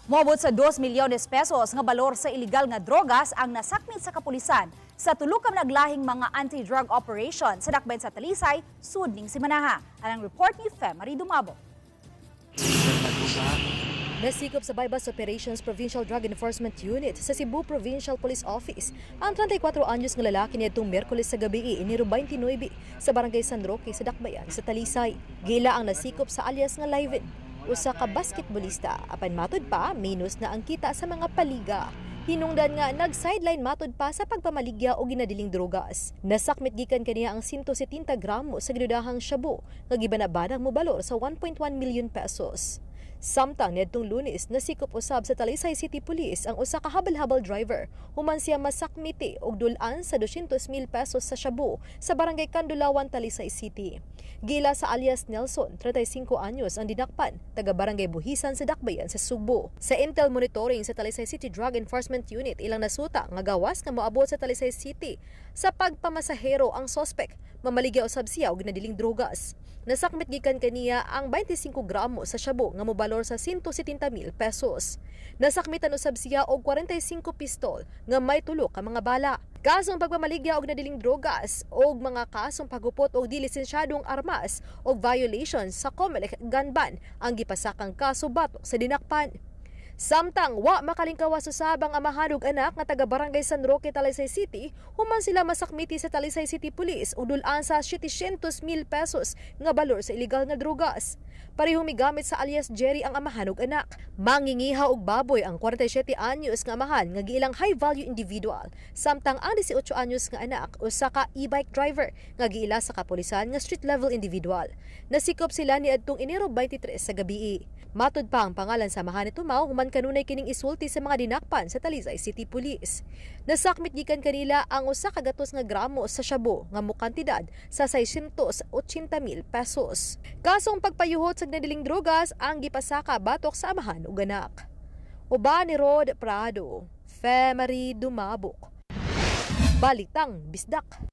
Moabot sa 2 milyones pesos nga balor sa illegal nga drogas ang nasakmit sa kapulisan sa tulo ka naglahing mga anti-drug operation sa dakbayan sa Talisay, sud ning simanaha. Anang report ni Femary Dumabo. Nasikop sa Buy-Bust Operations Provincial Drug Enforcement Unit sa Cebu Provincial Police Office ang 34 anyos nga lalaki niadtong Miyerkules sa gabi, Enero 29, sa Barangay San Roque sa Dakbayan sa Talisay. Gila ang nasikop sa alias nga Liven, usa ka basketballista, apan matud pa minus na ang kita sa mga paliga. Hinungdan nga nag-sideline matud pa sa pagpamaligya o ginadiling drogas. Nasakmit gikan kaniya ang 170 gramo sa ginudahang shabu nga gibanabanang mobalor sa 1.1 million pesos. Samtang niadtong Lunes, nasikop usab sa Talisay City Police ang usa ka habal-habal driver human siya masakmiti og dul-an sa 200,000 pesos sa shabu sa Barangay Kandulawan, Talisay City. Gila sa alias Nelson, 35 anyos ang dinakpan, taga Barangay Buhisan sa Dakbayan sa Sugbo. Sa intel monitoring sa Talisay City Drug Enforcement Unit, ilang nasuta nga gawas nga moabot sa Talisay City sa pagpamasahero ang sospek, mamaligya usab siya og ginadiling drogas. Nasakmit gikan kaniya ang 25 gramo sa shabu nga mobalor sa 170,000 pesos. Nasakmitan usab siya og 45 pistol nga may tulo ka mga bala. Kasong pagpamaligya og nadiling drogas og mga kasong paghupot og dilisensyadong armas og violation sa COMELEC gun ban ang gipasakang kaso batok sa dinakpan. Samtang wa makalingkawas usab ang amahan ug anak nga taga Barangay San Roque, Talisay City, human sila masakmiti sa Talisay City Police ug dul-an sa 700,000 pesos nga balor sa ilegal nga drogas. Parehong migamit sa alias Jerry ang amahan ug anak. Mangingiha og baboy ang 47 anyos nga amahan nga giilang high value individual, samtang ang 18 anyos nga anak usa ka e-bike driver nga giila sa kapulisan nga street level individual. Nasikop sila niadtong Enero 23 sa gabii. Matud pa ang pangalan sa amahan ni Tumaw human kanunay kining isulti sa mga dinakpan sa Talisay City Police. Nasakmit gikan kanila ang usa ka gatos nga gramo sa shabu nga mokantidad sa 680,000 pesos. Kasong pagpayuhot sa nadiling drogas ang gipasaka batok sa amahan ug anak. Uban ni Rod Prado, Femary Dumabok. Balitang Bisdak.